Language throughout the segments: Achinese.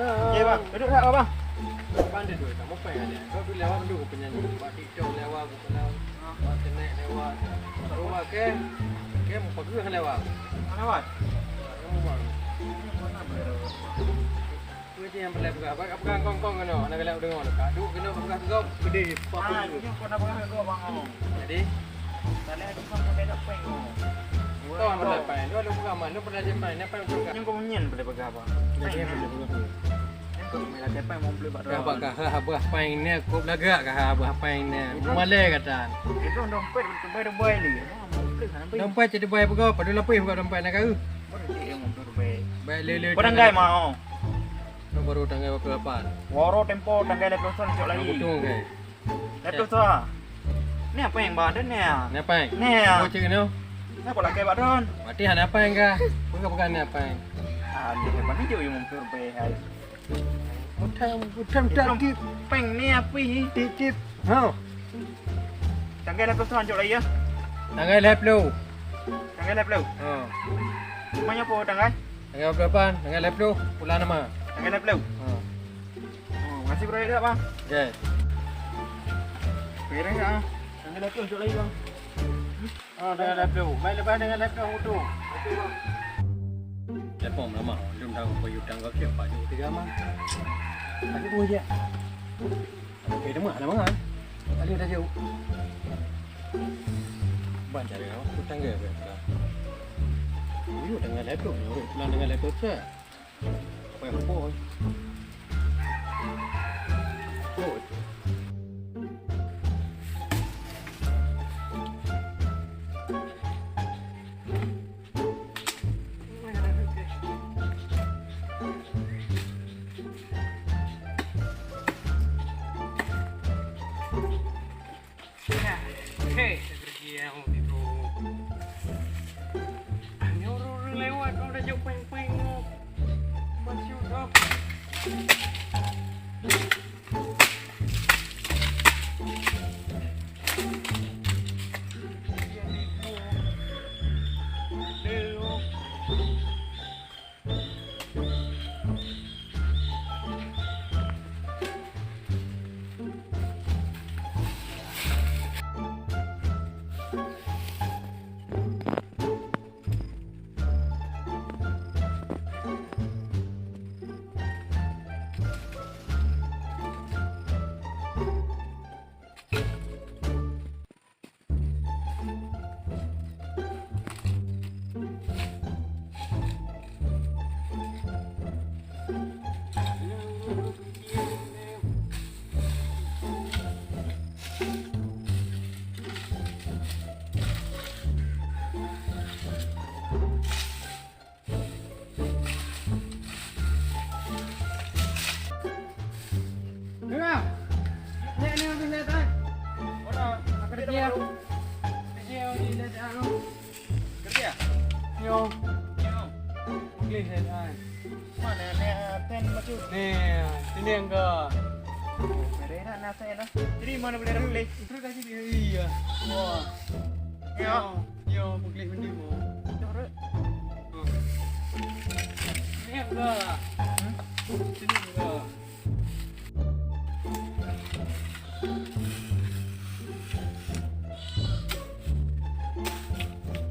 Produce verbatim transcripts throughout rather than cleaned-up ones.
Oke, Bang. Duduk dah, Bang. Bang, duduk. Tak mau payah dia. Kau boleh lewat dulu ke penyanyi. Buat TikTok lewat, buat kenal. Buat connect lewat. Baru buat ke? Ke mau pegang lewat. Mana, Bang? Kamu, Bang. Ini mana, Bang? Tu je yang boleh pegang. Bang, pegang kong-kong kena. Nak galak dengar. Kak, duk kena pegang tu. Pedih. Ah, ini kau nak pegang kau, Bang. Jadi? Salah tu kan pakai dak peng. Kau pernah peng. Kau ada pegang mana? Kau pernah je peng. Apa yang kau pegang? Yang kau nyan boleh pegang, Bang. Jadi, yang boleh pegang. Yang kau main lagi peng, mau beli bak dah. Bak kah, ha, buah peng ni, aku belagak kah, ha, buah peng ni. Itu. Malai kata. Itu dompet, dompet, dompet ni. Dompet jadi bayar pegang, padahal lapis buka dompet nak kau. Boleh dia yang dompet. Baik, lele. Kau tanggai mau. Kau baru tanggai berapa lapan? Waro tempo tanggai lapan belas cok lagi. Betul, kan? Lepas tu, ah. Ni apa yang badan ni, ah? Ni apa yang? Ni, ah. Oh, cik ni. Ni apa lagi badan? Mati hana apa yang kah? Pegang-pegang ni apa yang? Ah, ni apa ni jauh yang mumpur be hai. Bukan, bukan tak tip. Peng ni apa ni? Tip, tip. Ha. Tanggai lapan belas tu anjuk lagi ya. Tanggai lapan belas. Tanggai lapan belas. Ha. Rumahnya apa tanggai? Tanggai lapan belas, tanggai lapan belas, bulan nama. Tanggai lapan belas. Ha. Oh, makasih bro, ya, Bang. Okey. Beres ah. Tanggai lapan belas jok lagi, Bang. Ah, tanggai lapan belas. Baik lepas tanggai lapan belas tu. Okey, Bang. Telepon lama, lom dah bayu tanggal siapa jok tiga mah. Tapi pun je. Okey, demak ada mangan. Kali dah jauh. Ban cari apa? Tanggai apa? Uyu tanggai lapan belas, pulang tanggai lapan belas. Apa yang apa? Oh. Hei, kerja yang itu. Nyuruh orang lewat, orang dah jauh peng-peng. Masuk dah. Dengar. Nyak ni habis nyak, eh. Orang. Kerja. Kerja ni dah dah. Kerja? Yo. Yo. English, eh. Mana ni, eh, ten macam? Ni, sini enggak. Beri nak nasi dah. Jadi mana boleh dah boleh? Terus dah sini. Iya. Wah. Ya. Yo, mungkin mandi mo. Turut. Sini enggak. Hmm? Sini enggak.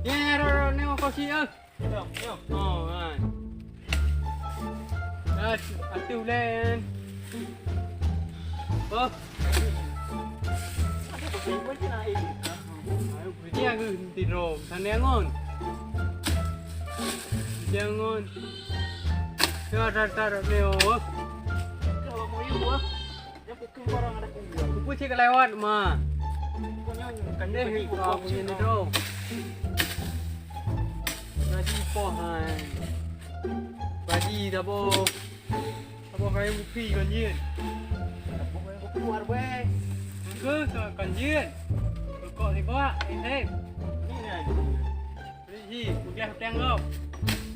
Ya, ya, ro, ro, ni mau kau si, eh. Yo, yo. Oh, hai. Dah, atu lain. Oh. Ayo, kerja ke nanti dong. Sana ngon. Jangan. Ya, tar, tar, ni, oh. Kalau mau yuk, ah. Kupu cik lewat ma. Kan deh kau punya ni tu. Jadi poh hai. Bagi dah boh. Apa kayu kupi kan jin? Apa kayu kupi luar weh. Ke kan jin. Kau ni bak, eh. Ni ni. Hi, udah tengok.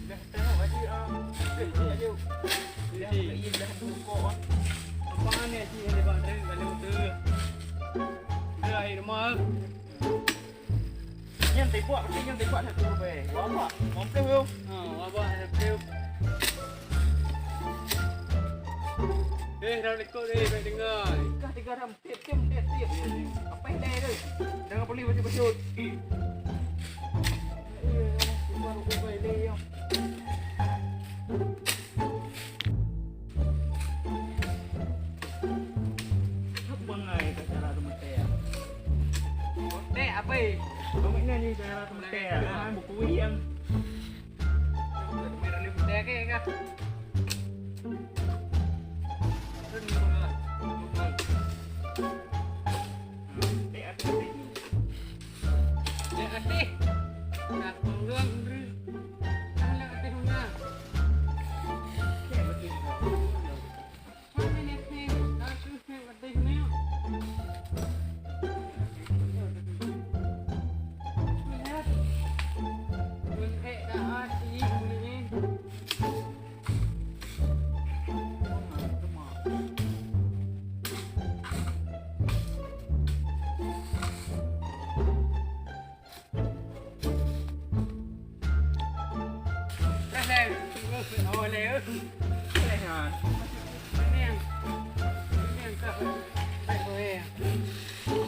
Udah tengok aja ah. Udah aja. Hi. Udah tu kok. Apa ni si yang dekat tu kalau tu? Udah air rumah. Yang tembak, yang tembak satu rupiah. Wabak, komplit tu. Ha, wabak satu. Eh, dah likot eh, baik dengar. Kah tiga ram, tiep, tiep, tiep, tiep. Apa yang dah tu? Jangan boleh baca-baca. Eh, bukan, bukan, ini, ya. Bangai kat cara tu mete ya. Mete apa? Kau ingat ni cara tu mete ya. Ah, buku yang. Mete ke kah? Mete apa? Mete apa? Nah, tunggu dulu. Nah, mete apa?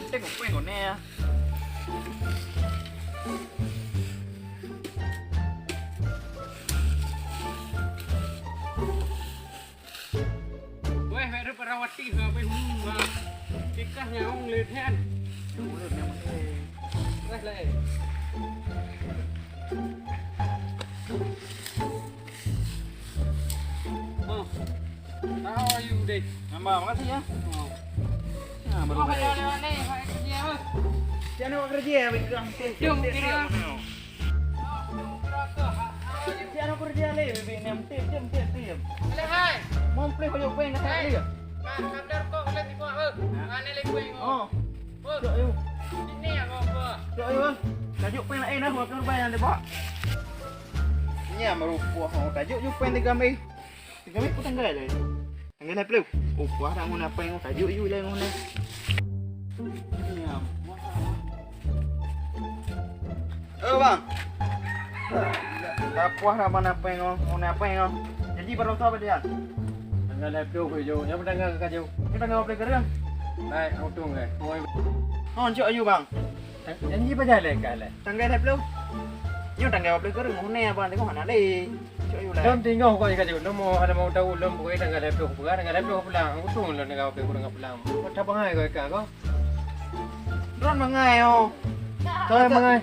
Tengok, tengok ni ya. Weh, weh, rupa rawati, ha, weh, hmm, ha. Tikah nyawong le thian. Weh, le. Ha. How are you, deh? Nambah, makasih ya. Oh. Ya, baru Oh, balik. Ada lewat ni, Pak Haji, ya, Pak. Siapa nak kerja ya, Bang? Jom, kira. Siapa nak kerja le, Bang? Enam tim, tim, tim, tim. Boleh, hai. Mau play hoyok peng kat Hai. Dia? Nah, kadar kok boleh tiba, eh. Mana lagi peng? Oh. Oh. Cok, ayo. Sini ya, kok, kok. Cok, ayo. Tajuk peng lain lah, bukan bayar nanti, Pak. Ini yang merupuh, mau tajuk je peng tiga mei. Tiga mei pun tanggal lain. Tanggal lain pelu. Oh, puas dah ngon apa yang tajuk you lain ngon ni. Ini yang puas. Eh, bang. Dah puas dah mana apa yang ngon apa yang. Jadi baru tahu apa dia? Tanggal lain pelu ke jo. Yang tanggal ke jo. Ini tanggal berapa kering? Baik, untung eh. Oh, cok ayu bang. Janji pajan lé ka lé? Tanggai dua puluh. Nyoe tanggai dua puluh keureung, hune abang teungoh hana lé. Cok yue lé. Lom teungoh kok ka jeuet, lom hana mau tahu, lom pokoknya tanggai dua puluh buka, tanggai dua puluh pulang. Aku tu lom tanggai dua puluh keureung pulang. Kok tabangai kau ka kau? Droen bangai oh. Kau bangai.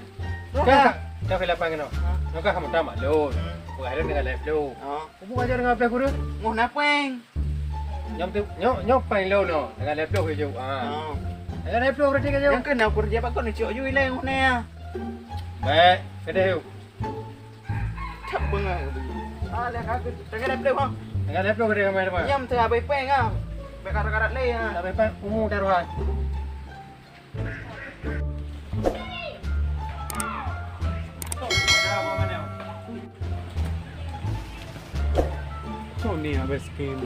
Droen Ka, ka. Ka kau lapan kena. Ha? Kau ka kamu tamat lom. Hmm. Buka lom tanggai dua puluh. Oh. Kubu aja dengan dua puluh keureung. Ngoh na peng. Nyom tu, nyom, nyom peng lo no. Dengan dua puluh keureung. Ha. Oh. Dengan dua puluh berarti keureung. Nyang kena ukur dia pakon cok yue ileng ngoh na. Baik, kedeh yue. Cak bengai. Ah, dah kagak. Dengan dua puluh ha. Dengan dua puluh keureung main apa? Nyam tengah bai peng ha. Bek karat-karat lé ha. Tak bai peng umu taruhan. Cok ni habis game.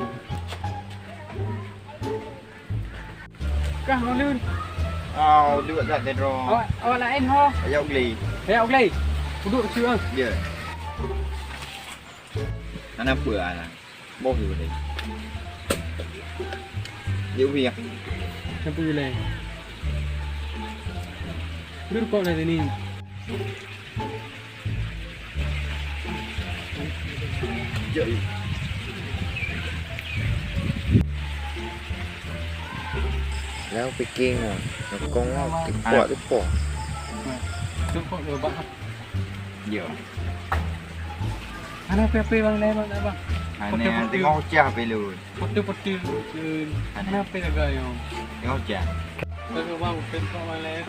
Kah ngon lôn? Oh, duek kat tedro. Awak, awak laén ho? Ayok geli. Ayok geli. Uduk siang. Ya. Anak apa anak? Boh tu tadi. Dia ubi ya. Siapa dia lain? Duduk kau dah sini. Jok. Lau piking ah. Nukong ah, tipuak tipuak. Tipuak dia bak. Yo. Hana pe-pe bang, lain bang, bang. Hana, tengok ucah pe lun. Putih-putih lun. Hana. Hana pe jaga yo. Tengok ucah. Tengok bang, tengok bang lain.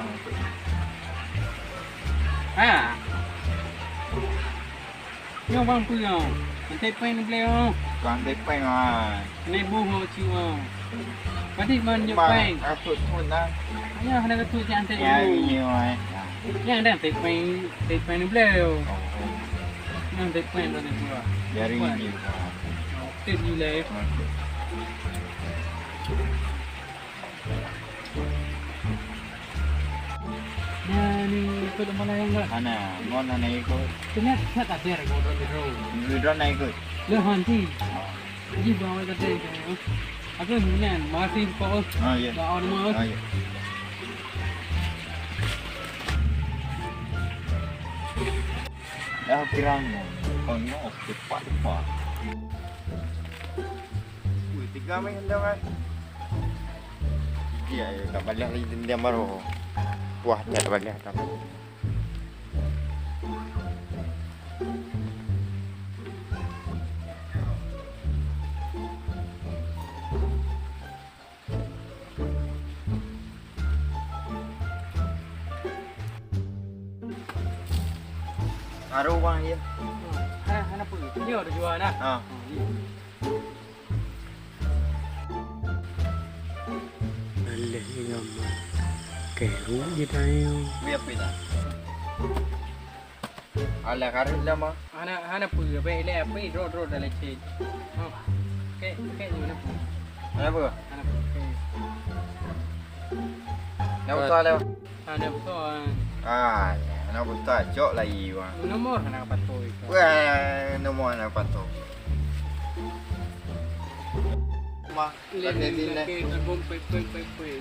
Ha. Nyoe bang peue nyoe? Antai peng neubleh nyoe. Ka antai peng ai. Antai boh nyoe cit nyoe. Padit man jok peng. Asut pun dah. Nyoe hana katut cit antai boh. Ya, iya ai. Nyan dah antai peng, antai peng neubleh nyoe. Oh, oh. Nyan antai peng dah neubleh. Jari ni. Tip ni leh. Okey. Nah, ni ikut mana yang enggak? Mana? Ngon mana ikut? Kena tak ada yang ikut. Ikut mana ikut? Leh hanti. Oh. Jih bang awai tadi. Aku ni, masih kau. Ah, ya. Dah on mah. Ah, ya. Dah kirang. Kau ni cepat cepat. Ui, tiga main dah kan. Dia tak balik lagi dendam baru. Wah, tak balik tak. Aru bang ya. Hana, hana pun. Dia ada jual dah. Ha. Ha, iya. Alah, ingat mah. Keru je tayo. Biar pina. Alah, karut dah mah. Hana, hana peue, bèk ilèe, apa, drop, drop dalam cen. Ha. Kek, kek je, hana peue. Hana peue? Hana peue, kek. Nak buka dah. Hana buka, ha. Ah, ya, hana buka, cok lagi, wah. Nomor hana patuh itu. Wah, nomor hana patuh. Mah, lagi, lagi, lagi, lagi, lagi, pek, pek, pek, pek.